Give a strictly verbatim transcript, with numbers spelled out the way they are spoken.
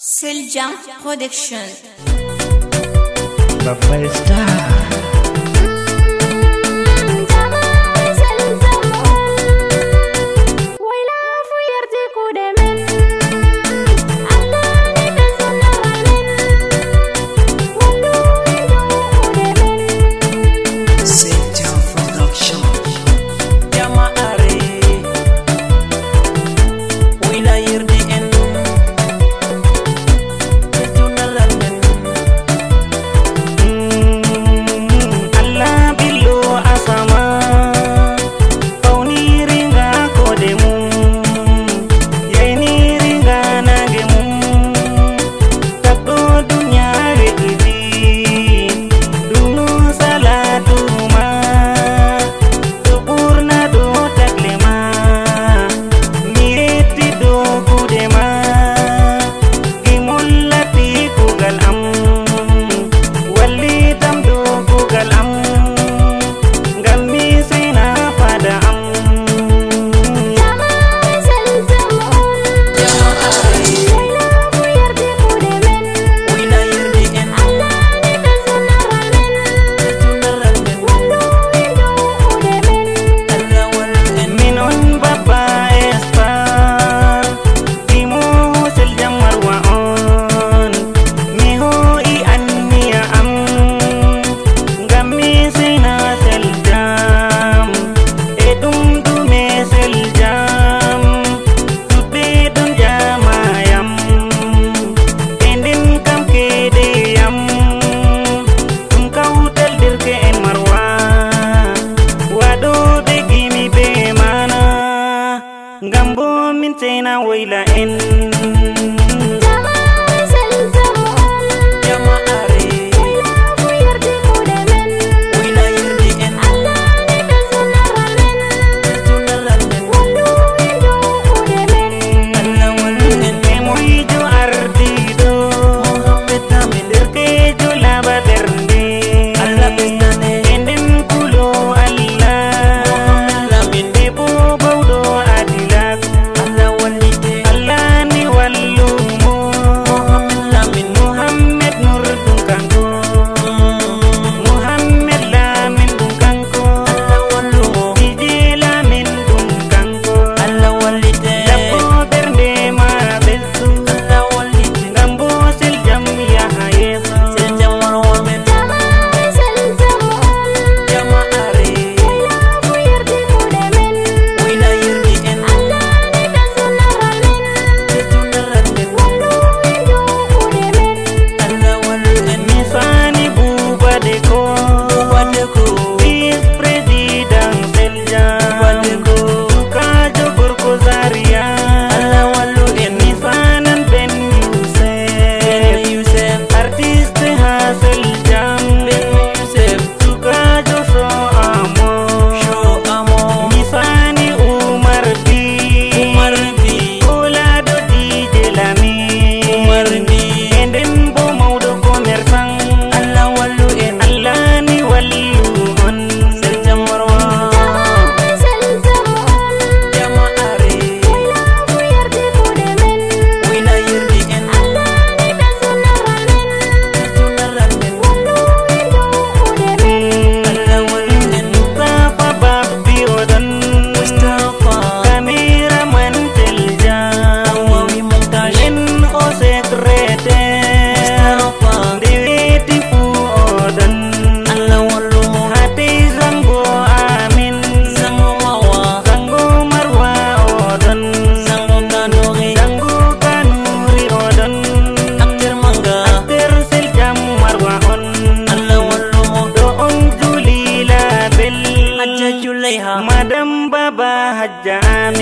Seljam Production. Babbar Star. Seljam Production. Jamaare. Wayla yirde en. Ɓesdu naral men. Mm, Allah ɓillo asama, fawniri nga koode mum, yayniri nga nange mum, tagɗo duniya weɗɗiti, ɗum salatu ma. Ɗo ɓurna ɗo tagle ma, mi yetti dow kuuɗe ma, gimol lati kuugal am, wallitam dow kuugal am, ngam mi seyna fada am. Min on Baba Estar, Timo Seljam Marwa on. Mi hoo'i anniya am, ngam mi seyna Seljam. E ɗum ɗume Seljam, ɗuɗɓe ɗon ƴama yam. E nden kam keede yam, ɗum kawtal derke'en Marwa, waɗooɓe gimi be maana, ngam bo min seyna woyla en. Jamaare. Woyla fu yardi kuuɗe men. Woyla yardi en. Allah ne ɓesdu naral men. Ɓesdu naral men. Wallu en dow kuuɗe men. Allah wallu en. E moyjo ardiiɗo. Mohammed Lamin. Derkeejo laaɓa ɓernde. Allah ɓesdane. E nden kulo Allah. Mohammed Lamin. Debbo bawɗo adilak. Allah wallite. Allah ni wallu mo. Mohammed Lamin. Mohammed Nur ɗum kanko. Mohammed Lamin ɗum kanko. Allah wallu mo. D J Lamin ɗum kanko. Allah wallite. Jabbo ɓernde ma ɓesdu. Allah wallite. Ngam bo Seljam yaha yeeso. Seljam warwo men. Jamaare Seljam on. Jamaare. Woyla fu yardi kuuɗe men. Woyla yardi en. Allah ne ɓesdu naral men. Ɓesdu naral men. Wallu en dow kuuɗe men. Allah wallu en. Mi sani Buuba Deko. Buuba Deko. Vice Président Seljam. Buuba Deko. Sukaajo gorko Zaria. Allah wallu en. Mi sanan Ben Youssef. Ben Youssef. Artiste haa Seljam. Ben Youssef. Sukaajo so amo. So amo. Mi sani Umar Bi. Umar Bi. Koolaaɗo D J Lamin. Umar Bi. E nden bo mawɗo commerçant. Allah wallu en. Allah ni wallu on. Seljam Marwa. Jamaare. Woyla fu yardi kuuɗe men. Woyla yardi en. Allah ne ɓesdu naral men. Ɓesdu naral men. Wallu en dow kuuɗe men. Allah wallu en. Mustafa Babbi o ɗon. Mustafa. Kameraman Seljam. Wawi montage. Nden o secrétaire. Mustafa. Nde weeti fu o ɗon. Allah wallu mo. Hatey zango amin. Zango mawa. Zango Marwa o ɗon. Zango Kanuri. Zango Kanuri o ɗon. Acteur manga. Acteur Seljam Marwa on. Allah wallu mo. Ɗo on Juli Label. Hajja Julaiha. Madame Baba Hajja Amin.